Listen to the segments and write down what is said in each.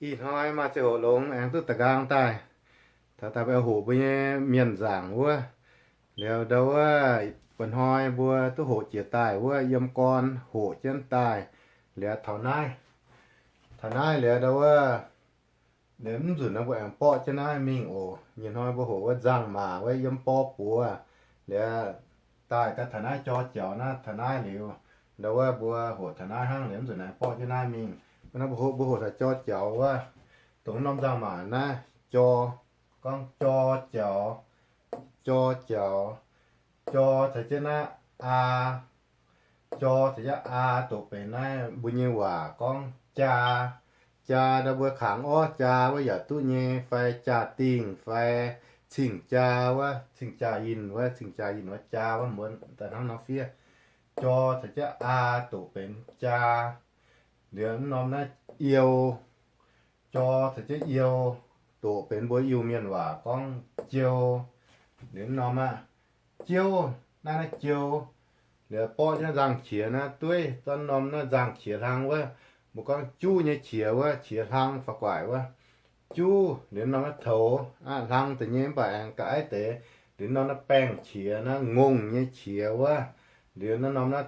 Ih hnoi maaih ziangh hoc longx aengx duqv da'nqaang daaih, taux daaih mbuo hoqc mbuo nyei mienh nzaangc wuov. Liuz ndau wuov, mba'hnoi mbuo duqv hoqc jiex daaih wuov, yiem gorn hoqc jienv daaih. Liuz taux naaiv, taux naaiv liuz ndau wuov, liuz mv nzunc naaiv mbuo aengx borqv jienv naaiv mingh oc. Nyei hnoi mbuo hoqc wuov nzangc-maac wuov yiem bor buoz. Liuz daaih ga'taux naaiv jor jaux naaiv, taux naaiv liuz, ndau wuov mbuo hoqc taux naaiv hnangv, liuz mv nzunc naaiv borqv jienv naaiv mingh. Mbuo naaiv mbuo hoqc, mbuo hoqc taux jor jaux wuov, dongh norm nzangc-maac naaiv jor, gorngv jor jaux, jor jaux, jor caux jienv naaiv aa, jor caux jienv aa doqc benx naaiv mbuo nyei waac gorngv jaa. Jaa ndau mbuo kangx orv jaa wuov yaac duqv nyei, fai jaa-dingh, fai cing-jaa wuov, cing-jaa-yinh wuov, cing-jaa-yinh wuov jaa wuov mbuo daaih hnangv nor fiev. Jor caux jienv aa doqc benx jaa. Liuz mv norm naaiv iou, jor caux jienv iou doqc benx mbuo Iu-Mienh waac gorngv jiou. Liuz mv norm aqv, jiouv, naaiv naaiv jiou. Liuz borqv jienv nzangc-qiex naaiv dueiv, zorqv norm naaiv nzangc-qiex hlang wuov, mbuo gorngv juv nyei qiex wuov, qiex hlang fa'guaaic wuov. Juv, liuz norm naaiv toux, aqv hlang deix nyei mv baac aengx ga'aiv deix. Liuz norm naaiv baengh qiex naaiv ngongh nyei qiex wuov. Liuz naaiv norm naaiv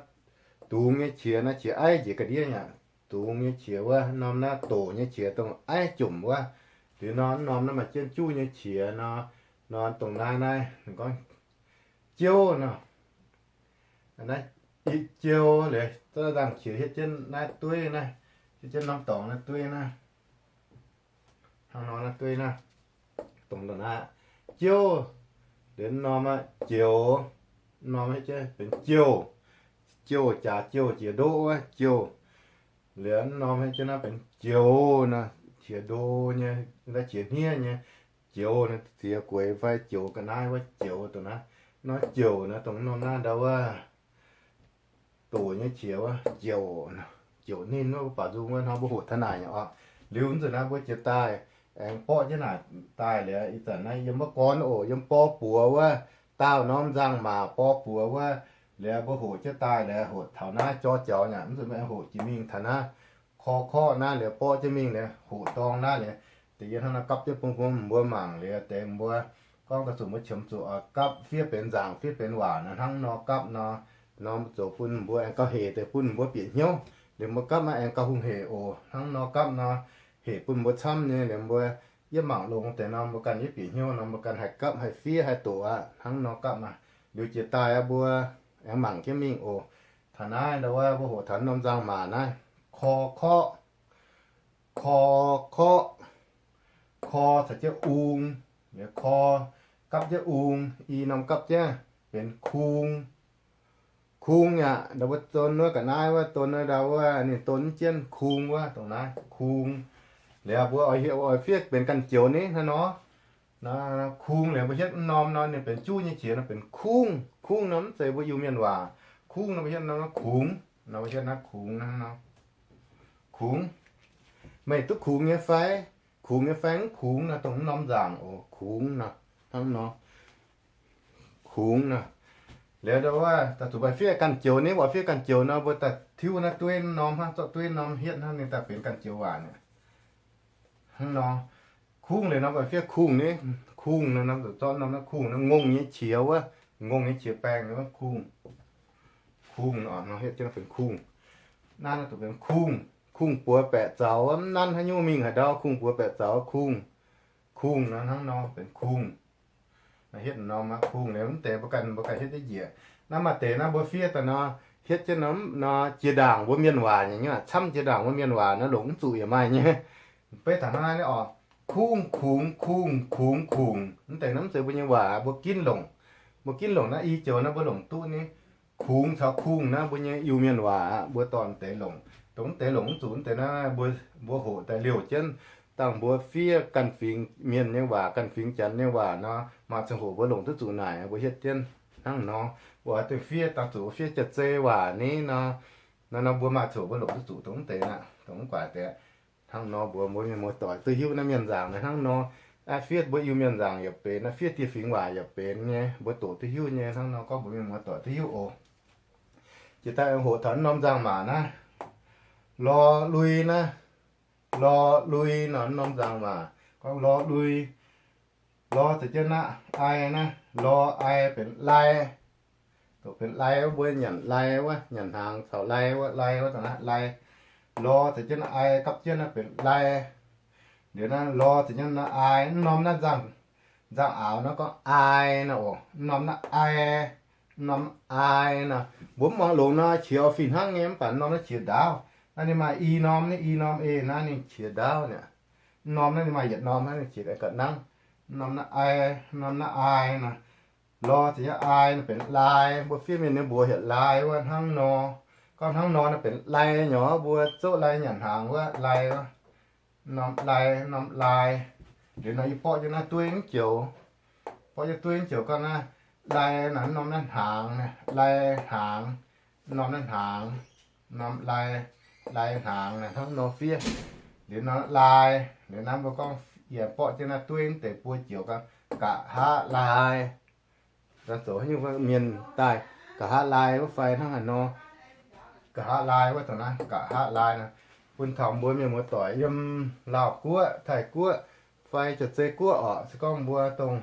dungz nyei qiex naaiv qiex aiv njiec ga'ndiev aqv. Dungz nyei qiex wuov, norm naaiv doqc nyei qiex dongh aiv jomc wuov. Liuz nor, norm naaiv maaih jienv juv nyei qiex nor, nor dongh naaiv naaiv gorngv jiouv nor. Naaiv i jiou liuz, zorqv nzangc-qiex hietv jienv naaiv dueiv naaiv, hietv jienv norm dorngx naaiv dueiv naaiv. Hnangv nor naaiv dueiv naaiv, dongh naaiv jiouv. Liuz norm aqv, joux, norm hietv jienv benx jouh. Jouh jaax jouh jiex ndoqv wuov jouh. Liuz norm hietv jienv naaiv benx joux nor, qiex ndo nyei, qiex hniev nyei, joux nor ziex gueix fai joux ga'naaiv wuov joux dongh naaiv. Nor jouh nor dongh norm naaiv ndau wuov doqc nyei qiex wuov, jouc, jouc ninh wuov, mbuo baaux nzung wuov hnoi mbuo hoqc taux naaic nyei oc. Liuz mv nzunc naaiv mbuo jiex daaih, aengx borqv jienv naaic daaih liuz, ih zanc naaiv yiem wuov gorn oc, yiem bor buoz wuov, daauh norm nzangc-maac bor buoz wuov, liuz mbuo hoqc jienv daaih liuz hoqc taux naaiv jor jaux nyei, mv nzunc mbuo aengx hoqc jiex mingh taux naaiv kor korqv naaiv liuz borqv jienv mingh liuz hoqc dorng naaiv liuz, deix yie hnangv nor gapv jienv bun mbuo mangc liuz deix mbuo gorngv daaih zuqc mbuo qiemx zuqc oix gapv fiev benx nzaangc fiev benx waac nor, hnangv nor gapv nor, nor zoux bun mbuo aengx gauh hec deix bun mbuo bieqc hnyouv. Liuz mbuo gapv naaiv aengx gauh hungh hec oc. Hnangv nor gapv nor, hec bun mbuo camv nyei. Liuz mbuo yietv mangc longx deix nor, mbuo ganh yietv bieqc hnyouv nor, mbuo ganh haih gapv haih fiev haih doqc aqv. Hnangv nor gapv naaic, liuz jiex daaih aqv mbuo aengx mangc jienv mingh oc. Taux naaiv ndau wuov mbuo hoqc taux norm nzangc-maac naaiv, kor korqv, kor korqv, kor caux jienv ung, kor gapv jienv ung, i norm gapv jienv benx kung. Kung aqv, ndau mbuo don wuov ga'naaiv wuov, don wuov ndau wuov ninh don jienv kung wuov, dongh naaiv kung. Liuz mbuo oix hietv oix fiev benx ganh joux ni hnangv nor. Kung liuz mbuo hietv norm nor ninh benx juv nyei qiex nor benx kungv. Kungv nor mv zeiz mbuo Iu-Mienh waac. Kungv nor mbuo hietv norm nor kungx, nor mbuo hietv naaiv kungx hnangv nor. Kungx. Meih duqv kungx nyei fai? Kungx nyei fai mv kungx nor, dongh mv norm nzaangc oc, kungx nor, hnangv nor. Kungx nor. Liuz ndau wuov daaih zuqc meih fiev ganh joux ni, mbuo fiev ganh joux nor, mbuo daaih tiuv naaiv dueiv norm hnangv, zorqv dueiv norm hietv hnangv ninh daaih benx ganh joux waac nyei. Hnangv nor, kungv liuz nor mbuo fiev kungh ni, kungh nor, norm zuqc zorqv norm naaiv kungh nor, ngongh nyei qiex wuov, ngongh nyei qiex baengh wuov kungh. Kungh nor, hietv jienv benx kungh. Naaiv nor zuqc benx kungh, kungh buoz baeqc zaux wuov, mv nanv haaix nyungc mingh haaix ndau, kungh buoz baeqc zaux wuov kungh. Kungh nor hnangv nor benx kungh. Naaiv hietv norm naaiv kungh liuz mv deix mbuo ganh, mbuo ganh hietv jienv njiec. Naaiv maaih deix naaiv mbuo fiev daaih nor, hietv jienv nor, nor jiex ndaangc mbuo mienh waac nyei, camv jiex ndaangc mbuo mienh waac nor longc mv zuqc yaac maaih nyei. Beiv taux naaiv ni oc, kungv kungx kungh kungx kungx, mv deix naaiv mv zeiz mbuo nyei waac, mbuo ginv longc. Mbuo ginv longc naaiv i joux naaiv mbuo longc duqv ni. Kungx caux kungh naaiv mbuo nyei Iu-Mienh waac aqv, mbuo dorh deix longc. Dongh mv deix longc mv zuqc mv deix naaiv mbuo, mbuo hoqc daaih liouh jienv, dangh mbuo fiev ganh fingx mienh nyei waac, ganh fingx janx nyei waac nor, maaih ziangh hoc mbuo longc duqv zuqc naaic, mbuo hietv jienv hnangv nor. Mbuo oix duqv fiev daaih zuqc fiev jaav-zei waac ni nor, nor, nor mbuo maaih ziangh hoc mbuo longc duqv zuqc dongh mv deix aqv, dongh mv guaaic deix. Hnangv nor mbuox mbuo mienh muoz-doic duqv hiuv naaiv mienh nzaangc naaiv hnangv nor. Aa, fiev mbuo Iu-Mienh nzaangc yaac benx, aa, fiev dieh fingx waac yaac benx nyei, mbuo doqc duqv hiuv nyei. Hnangv nor gorngv mbuox mienh muoz-doic duqv hiuv oc. Jiex daaih hoqc taux norm nzangc-maac naaiv, lor lui naaiv, lor lui nor, norm nzangc-maac gorngv lor lui. Lor caux jienv naaiv ai naaiv, lor ai benx lai. Doqc benx lai wuov, mbuo nyanc lai wuov, nyanc hnaangx caux lai wuov, lai wuov dongh naaiv lai. Lor caux jienv naaiv ai gapv jienv naaiv benx lai. Liuz naaiv lor caux jienv naaiv ai, mv norm naaiv nzangc, nzangc-aaux naaiv gorngv ai naaiv oc. Mv norm naaiv ai, mv norm ai naaiv. Mbuo mv muangx longx nor qiex oix fih hnangv nyei, mv baac mv norm naaiv qiex ndaauv. Naaiv ninh maaih i norm, naaiv i norm eix naaiv ninh qiex ndaauv niaa. Mv norm naaiv ninh maaih yietc norm hnangv, ninh qiex ga'nangv. Mv norm naaiv ai, mv norm naaiv ai naaiv. Lor caux jienv ai naaiv benx lai. Mbuo fiev mienh ninh mbuox heuc lai wuov hnangv nor. Gorngv hnangv nor naaiv benx lai nyei, mbuo zouv lai nyanc hnaangx wuov lai wuov. Norm lai, norm lai. Liuz nor yie borqv jienv naaiv dueiv mv joux. Borqv jienv dueiv mv joux gorngv naaiv lai naaiv, norm naaiv hnaangx, lai hnaangx, norm naaiv hnaangx, norm lai, lai hnaangx naaiv hnangv nor fiev. Liuz nor lai, liuz naaiv mbuo gorngv yie borqv jienv naaiv dueiv mv deix buo joux gorngv nqa'haav lai. Zoux haaix nyungc mienh daaih nqa'haav lai wuov fai hnangv haaix nor? Nqa'haav lai wuov dongh naaiv nqa'haav lai naaiv, bun taux mbuo mienh muoz-doic yiem Laauh Guoqv, Taiv Guoqv fai Jaav-Zei Guoqv orqc, se gorngv mbuo dongh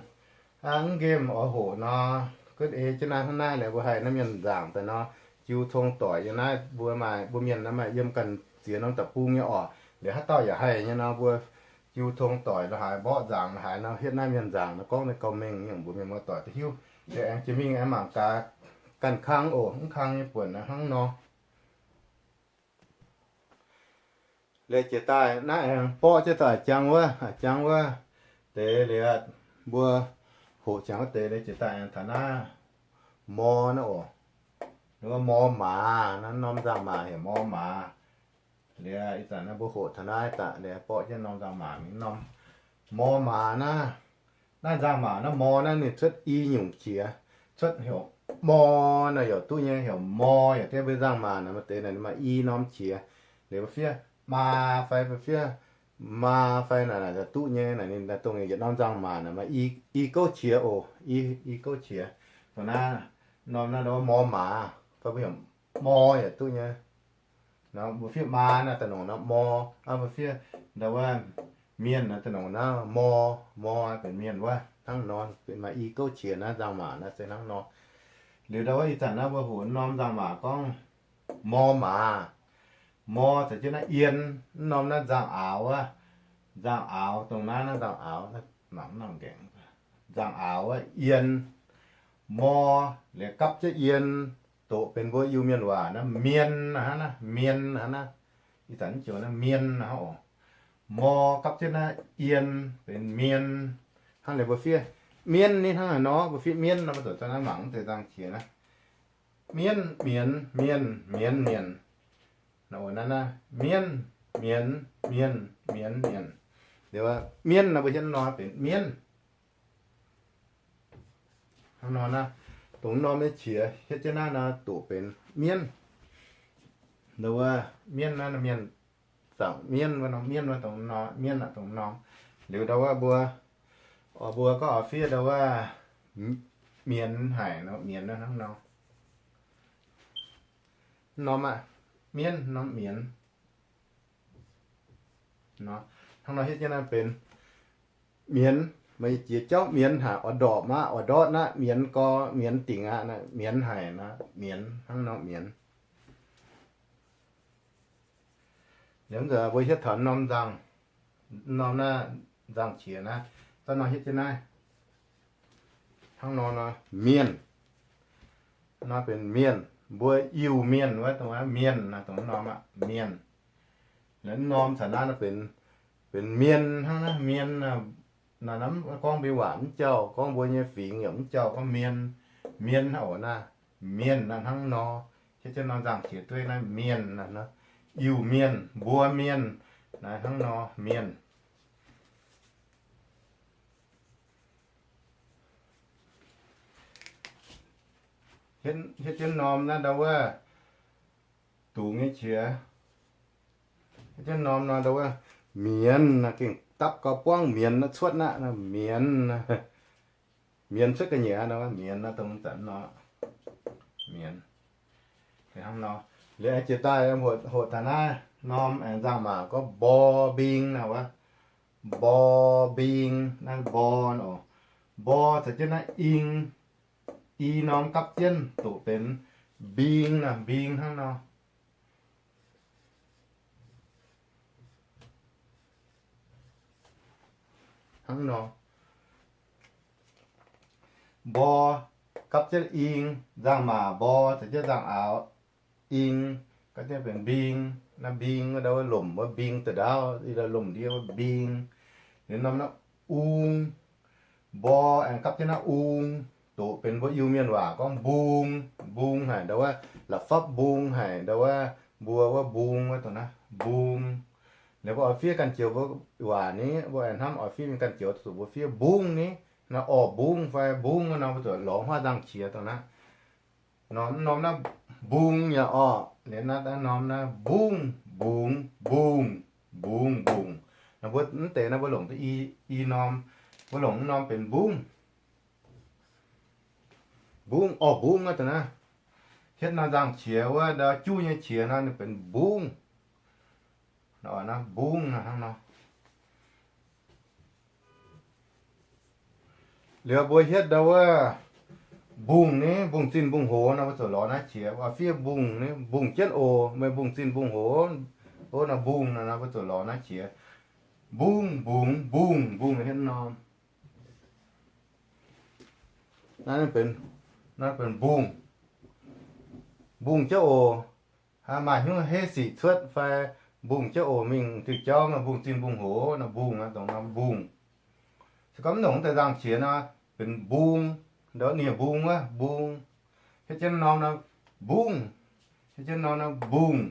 hnangv nqemh oix hoqc nor, gunv ei jienv naaiv hnangv naaiv liuz mbuo haih naaiv mienh nzaangc daaih nor, jiu tong doic yiem naaiv mbuo maaih, mbuo mienh naaiv maaih yiem ganh ziex norm deic-bung nyei orqc. Liuz haaix dauh yaac haih nyei nor, mbuo jiu tong doic la'haaix, mborqv nzaangc la'haaix nor, hietv naaiv mienh nzaangc nor, gorngv ninh gauh mengh nyungc, mbuo mienh muoz-doic duqv hiuv. Liuz aengx jiex mingh aengx mangc gaax ganh kang oc, mv kang nyei buonc naaiv hnangv nor. Liuz jiex daaih naaiv aengx borqv jienv daaih a'jang wuov, a'jang wuov deix liuz, mbuo hoqc ziangx wuov deix liuz jiex daaih aengx taux naaiv mor naaiv oc. Mor maaz naaiv, norm nzangc-maac heuc mor maaz. Liuz ih zanc naaiv mbuo hoqc taux naaiv daaih liuz borqv jienv norm nzangc-maac mingh norm mor maaz naaiv. Naaiv nzangc-maac naaiv mor naaiv ninh cuotv i nyungc qiex. Cuotv heuc mor naaiv yaac duqv nyei, heuc mor yaac duqv. Mbuo nzangc-maac naaiv maaih deix naaic maaih i norm qiex. Liuz mbuo fiev maa fai mbuo fiev maa fai naaic yaac duqv nyei. Naaic ninh dongh yietc norm nzangc-maac naaic maaih i, i gouv qiex oc, i, i gouv qiex. Dongh naaiv norm naaiv mor maaz fai mbuo heuc mor yaac duqv nyei. Nor mbuo fiev maa naaiv da'nongc nor mor, aa, mbuo fiev ndau wuov mienh naaiv da'nongc naaiv mor, mor benx mienh wuov hnangv nor, benx maaih i gouv qiex naaiv nzangc-maac naaiv se hnangv nor. Liuz ndau wuov ih zanc naaiv mbuo hoqc norm nzangc-maac gorngv mor maaz. Mor caux jienv naaiv ien, mv norm naaiv nzangc-aaux wuov. Nzangc-aaux dongh naaiv, naaiv nzangc-aaux, mangc mv nangc nqaengc. Nzangc-aaux wuov ien, mor liuz gapv jienv ien, doqc benx mbuo Iu-Mienh waac naaiv mien hnangv naaiv, mien hnangv naaiv. Ih zanc mv joux naaiv mien hnangv oc. Mor gapv jienv naaiv ien benx mien. Hnangv liuz mbuo fiev mienv ninh hnangv haaix nor, mbuo fiev mienv nor, mbuo zoux daaih naaiv mangc mv deix nzangc-qiex naaiv. Mienv, mienx, mienh, mienx, mienh. Naaiv, naaiv, mienv, mienx, mienh, mienx, mienh. Liuz mienv nor mbuo hietv nor benx mienv. Hnangv nor naaiv, dongh norm nyei qiex hietv jienv naaiv nor doqc benx mienv. Ndau wuov mienv naaiv, mienh zaangc mienv wuov norm, mienv wuov dongh nor, mienv aqv dongh norm. Liuz ndau wuov mbuo, mbuo gorngv oix fiev ndau wuov mienx haic nor, mienx hnangv nor. Norm aqv, mienv norm mienx. Hnangv nor hietv jienv naaiv benx mienx. Maaih jiex jauv mienx haic, oix ndorpc aqv, oix ndortv aqv, mienx gorx, mienx dingc aqv, mienx haic nor, mienx hnangv nor mienx. Liuz mv nzunc mbuo hietv taux norm nzangc, norm naaiv nzangc-qiex naaiv, daaih nor hietv jienv naaiv. Hnangv nor nor mienh, nor benx mienh. Mbuo Iu-Mienh wuov dongh mienh naaiv, dongh norm aqv, mienh. Liuz norm caux naaiv nor benx, benx mien hnangv naaiv, mien. Naaiv gorngv mbuo waac mv jauh, gorngv mbuo nyei fingx yaac mv jauh, gorngv mien, mien hnangv oc naaiv. Mienh naaiv hnangv nor, hietv jienv norm nzangc-qiex dueiv naaiv mienh naaiv, Iu-Mienh, mbuo mienh naaiv hnangv nor mienh. Hietv jienv norm naaiv ndau wuov dungz nyei qiex. Hietv jienv norm nor ndau wuov mienx, gengh dapv gau buangv mienx naaiv cuotv naaiv, mienx. Mienx cuotv ga'nyiec nor, mienx naaiv dongh zanc nor, mienx. Hnangv nor, liuz jiex daaih hoqc taux naaiv, Norm aengx nzangc-maac gorngv mbo mbing naaiv wuov. Mbo mbing, naaiv mbo oc. Mbo caux jienv naaiv ing, i norm gapv jienv doqc benx mbing naaiv, mbing hnangv nor. Hnangv nor, mbo gapv jienv ing, nzangc-maac mbo caux jienv nzangc-aaux ing, gapv jienv benx mbing. Naaiv mbing wuov ndau wuov lomc wuov mbing da'ndaauv, i ndau lomc ndiev wuov mbing. Liuz norm naaiv ung, mbo aengx gapv jienv naaiv ung, doqc benx mbuo Iu-Mienh waac gorngv mbung. Mbung haic ndau wuov, la'fapv mbung haic ndau wuov, mbuo wuov mbung wuov dongh naaiv mbung. Liuz mbuo oix fiev ganh joux mbuo waac ni, mbuo aengx hnamv oix fiev mingh ganh joux zuqc mbuo fiev mbungv ni. Naaiv orv mbungv fai mbungv wuov nor mbuo zuqc lorz huaav nzangc-qiex dongh naaiv. Norm, norm naaiv mbung yaac orqc, liuz naaiv norm naaiv mbungv, mbungz, mbungh, mbungz, mbungz. Naaiv mbuo mv deix naaiv mbuo longc duqv i, i norm, mbuo longc mv norm benx mbungv. Mbungv, orv mbungv naaiv dongh naaiv. Hietv norm nzangc-qiex wuov, ndau juv nyei qiex nor ninh benx mbungv. Mbungv naaiv hnangv nor. Liuz mbuo hietv ndau wuov mbungh ni, mbungh zinh mbungh hoz nor, mbuo zuqc lorz naaiv qiex. Oix fiev mbungh ni, mbungh jienv oc, meih mbungh zinh mbungh hoz, o, nor mbungh nor, mbuo zuqc lorz naaiv qiex. Mbungh, mbungz, mbungh, mbungh hietv norm. Naaiv benx, naaiv benx mbungh. Mbungh jienv oc. Maaih hnyouv heiv sic cuotv fai mbungh jienv oc, mingh diuh jauv nor mbungh zinh mbungh hoz nor, mbungh nor, dongh nor mbungh. Se gorngv mv longc deix nzangc-qiex nor, benx mbung, ndau nie-mbung wuov, mbung. Hietv jienv norm nor, mbungh. Hietv jienv norm nor, mbungh.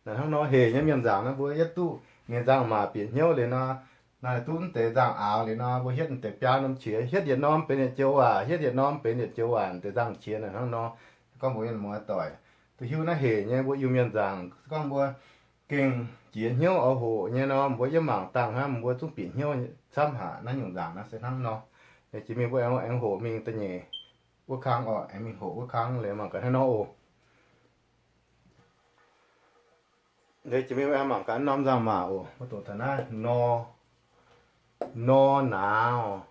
Naaiv hnangv nor hec nyei mienh nzaangc nor, mbuo yietv duqv mienh nzangc-maac bieqc hnyouv liuz nor, naaiv duqv mv deix nzangc-aaux liuz nor, mbuo hietv mv deix biaa norm qiex, hietv yietc norm benx yietc joux waac, hietv yietc norm benx yietc joux waac, mv deix nzangc-qiex naaiv hnangv nor. Se gorngv mbuo mienh muoz doic duqv hiuv naaiv hec nyei, mbuo Iu-Mienh nzaangc, se gorngv mbuo gengh jiex hnyouv oix hoqc nyei nor, mbuo yiem mangc dangh hnangv, mbuo zungv bieqc hnyouv camv haic naaiv nyungc nzaangc naaiv se hnangv nor. Jiex mingh mbuo aengx, aengx hoqc mingh da'nyeic wuov kang oc, aengx mingh hoqc wuov kang liuz mangc gaax hnangv nor oc. Jiex mingh mbuo aengx mangc gaax norm nzangc-maac oc, mbuo doqc taux naaiv nor, nor nauz,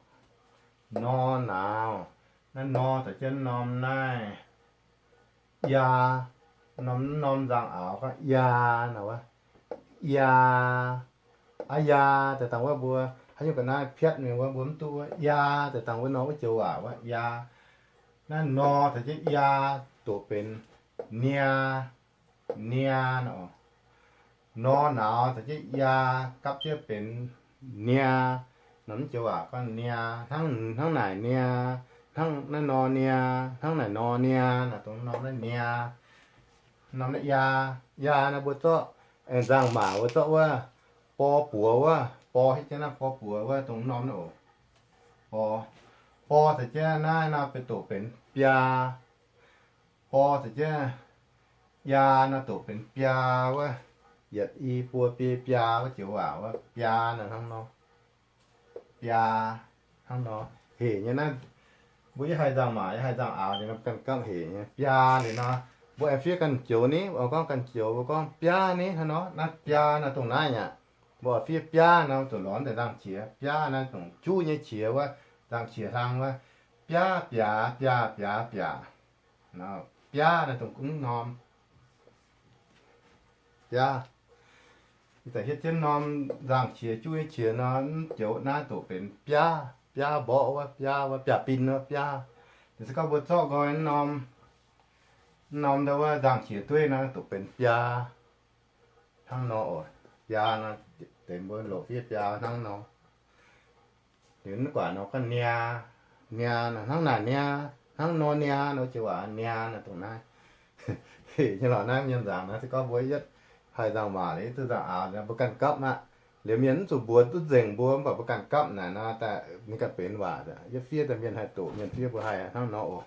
nor nauz. Naaiv nor caux jienv norm naaiv yaa, norm, norm nzangc-aaux gorngv yaa naaiv wuov, yaa. Aa yaa, deix dangh wuov mbuo haaix nyungc ga'naaiv piatv mingh wuov mbuo mv duqv wuov, yaa, deix dangh wuov nor wuov joux waac wuov yaa. Naaiv nor caux jienv yaa doqc benx niaa, niaa nor. Nor nauz caux jienv yaa gapv jienv benx niaa. Norm joux waac gorngv niaa, hnangv, hnangv naaic niaa, hnangv naaiv nor niaa, hnangv naaic nor niaa, naaiv dongh norm naaiv niaa. Norm naaiv yaa, yaa naaiv mbuo zorqv, aengx nzangc-maac mbuo zorqv wuov, bor buoz wuov, bor hietv jienv naaiv bor buoz wuov dongh norm naaiv oc. Bor, bor caux jienv naaiv nor benx doqc benx biaa. Bor caux jienv yaa nor doqc benx biaa wuov. Yietc, i, buo, biei, biaa wuov joux waac wuov biaa naaiv hnangv nor. Biaa hnangv nor. Hec nyei naaiv, mbuo yie haih nzangc-maac, yie haih nzangc-aaux liuz nor ganh gapv hec nyei. Biaa liuz nor, mbuo aengx fiev ganh joux ni, mbuo gorngv ganh joux, mbuo gorngv biaa ni hnangv nor. Naaiv biaa naaiv dongh naaiv aqv. Mbuo fiev biaa nor, zuqc lorz deix nzangc-qiex. Biaa naaiv dongh juv nyei qiex wuov, nzangc-qiex hlang wuov. Biaa, biaac, biaa, biaac, biaac. Biaa naaiv dongh gunv norm. Biaa. Ih zanc hietv jienv norm nzangc-qiex, juv nyei qiex nor, mv joux naaiv doqc benx biaa, biaa mborqv wuov, biaa wuov, biaa bin wuov, biaa. Liuz se gorngv mbuo zorqv nqoi norm, norm ndau wuov nzangc-qiex dueiv nor, doqc benx biaa hnangv nor oc. Biaa nor, deix mbuo loc fiev biaa hnangv nor. Liuz mv guaax nor gorngv niaa, niaa nor hnangv naaic niaa, hnangv nor niaa nor, joux waac niaa nor dongh naaiv. Hec nyei lorqc naaiv mienh nzaangc naaiv, se gorngv mbuo yietv haih nzangc-maac liuz, yietv duqv nzangc-aaux, mbuo ganh gapv aqv. Liuz mienh mv zuqc mbuox duqv nzengc mbuo, mv baac mbuo ganh gapv naaic nor, daaih ninh ganh benx waac. Yietv fiev daaih mienh haih doqc, mienh fiev mbuo haih hnangv nor oc.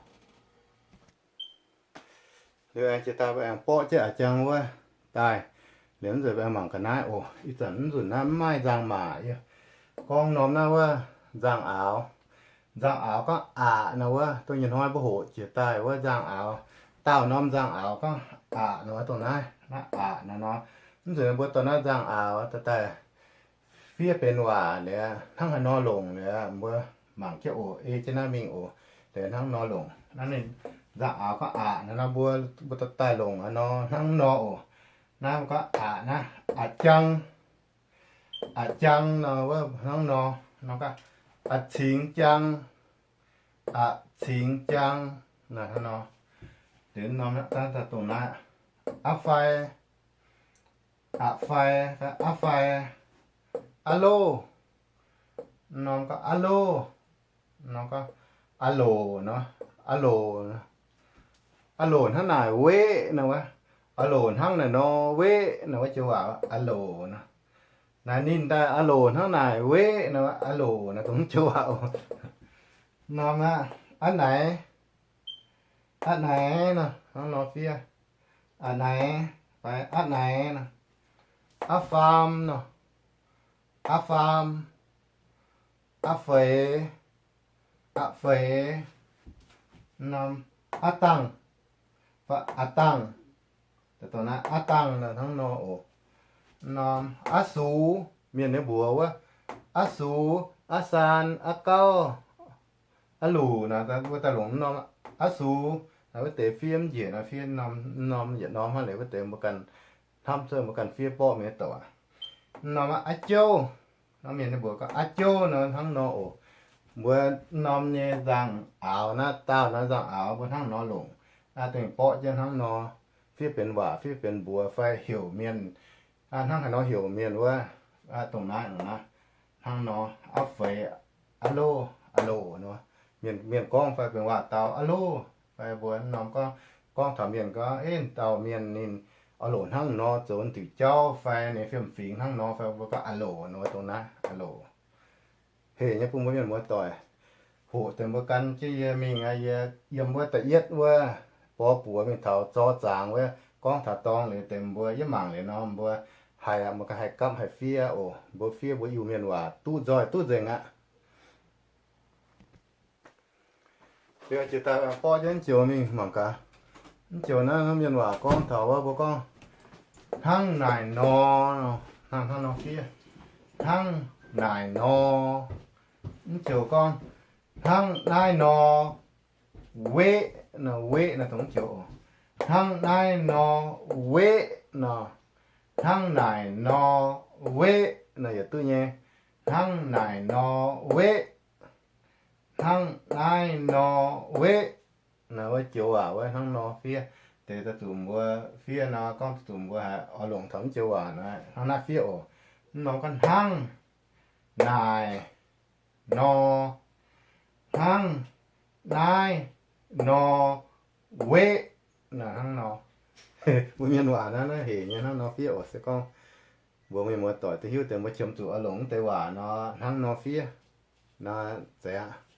Liuz aengx jiex daaih mbuo aengx borqv jienv a'jang wuov daaih. Liuz mv nzunc mbuo aengx mangc ga'naaiv oc. Ih zanc mv nzunc naaiv mv maaih nzangc-maac. Gorngv norm naaiv wuov nzangc-aaux. Nzangc-aaux gorngv aqc nor wuov, dongh nyei hnoi mbuo hoqc jiex daaih wuov nzangc-aaux. Daauh norm nzangc-aaux gorngv aqc nor wuov, dongh naaiv, naaiv aqc nor nor. Mv nzunc mbuo dorh naaiv nzangc-aaux daaih fiev benx waac liuz, hnangv haaix nor longc liuz, mbuo mangc jienv oc, ei jienv naaiv mingh oc. Liuz hnangv nor longc naaiv, ninh nzangc-aaux gorngv aqc naaiv nor, mbuo, mbuo daaih longc naaiv nor, hnangv nor oc. Naaiv mbuo gorngv aqc naaiv, aqc jang. Aqc jang nor wuov hnangv nor, nor gorngv aqc cingx jang. Aqc cingx jang. Naaiv hnangv nor, dongh naaiv, aqv fai, aqv fai, aqv fai, aqv loh. Norm gorngv aqv loh. Norm gorngv aqv loc nor, aqv loc, aqv loc hnangv naaic weqv nor wuov, aqv loc hnangv naaic nor weqv nor wuov joux waac aqv loc nor. Naaic ninh daaih aqv loc hnangv naaic weqv nor, aqv loc nor dongh joux waac oc. Norm aqv, aqv naaic, aqv naaic nor, hnangv nor fiev, aqv naaic, fai aqv naaic nor, aqv faam nor, aqv faam, aqv feix, aqv feix, norm, aqv dangh, fai aqv dangh, aqv dangh nor hnangv nor oc. Norm aqv sux, mienh nyei mbuox wuov, aqv sux, aqv saan, aqv gauv, aqv luc naaic, mbuo daaih longc norm aqv sux naaic wuov deix fiev mv njiec nor, fiev norm, norm yietc norm hnangv liuz wuov deix mbuo ganh hnamv cuotv mbuo ganh fiev borqv mienh nyei douc aqv. Norm aqv jouv, norm mienh nyei mbuox gorngv aqv jouv nor hnangv nor oc. Mbuo norm nyei nzangc-aaux naaiv, daauh naaiv nzangc-aaux mbuo hnangv nor longc, dingh borqv jienv hnangv nor, fiev benx waac, fiev benx mbuox fai heuc mienh, hnangv haaix nor heuc mienh wuov, dongh naaiv, hnangv nor, aqv feix, aqv loh, aqv loc nor. Mienh, mienh gorngv fai benx waac-dau aqv loh, fai mbuo norm gorngv, gorngv taux mienh gorngv, ei, dauh mienh ninh aqv loc hnangv nor zoux diuc jauv fai ninh fiem-fingx hnangv nor fai mbuo gorngv aqv loc nor, dongh naaiv aqv loc. Heh nyei bun mbuo mienh muoz-doic, hoqc deix mbuo gan jienv yie mingh aqv. Yie yiem wuov da'yietv wuov borx buoz mingh taux zorc zaangc wuov, gorngv taux dorngx liuz deix mbuo yietv mangc liuz nor mbuo haiz aqv, mbuo ganh haih gapv haih fiev oc. Mbuo fiev mbuo Iu-Mienh waac duqv nzoih duqv nzengc aqv. Liuz jiex daaih borqv jienv mv joux mingh mangc gaax. Mv joux naaiv hnangv mienh waac gorngv taux wuov, mbuo gorngv hnangv naaic nor, hnangv, hnangv nor fiev, hnangv naaic nor. Mv joux gorngv hnangv naaiv nor, weqv nor, weqv nor dongh mv joux oc. Hnangv naaiv nor, weqv nor, hnangv naaic nor, weqv nor yietc duqv nyei. Hnangv naaic nor, weqv. Hnangv naaiv nor, weqv. Naaiv wuov joux waac wuov hnangv nor fiev. Deix daaih zuqc mbuo fiev nor, gorngv zuqc mbuo haiz oix longc taux mv joux waac naaiv, hnangv naaiv fiev oc. Mv norm gorngv hnangv naaic nor, hnangv naaiv nor, weqv, naaiv hnangv nor. Mbuo mienh waac naaiv, naaiv hec nyei hnangv nor fiev oc. Se gorngv mbuo mienh muoz-doic duqv hiuv deix, mbuo qiemx zuqc oix longc mv deix waac nor, hnangv nor fiev. Naaiv zeiz aqv.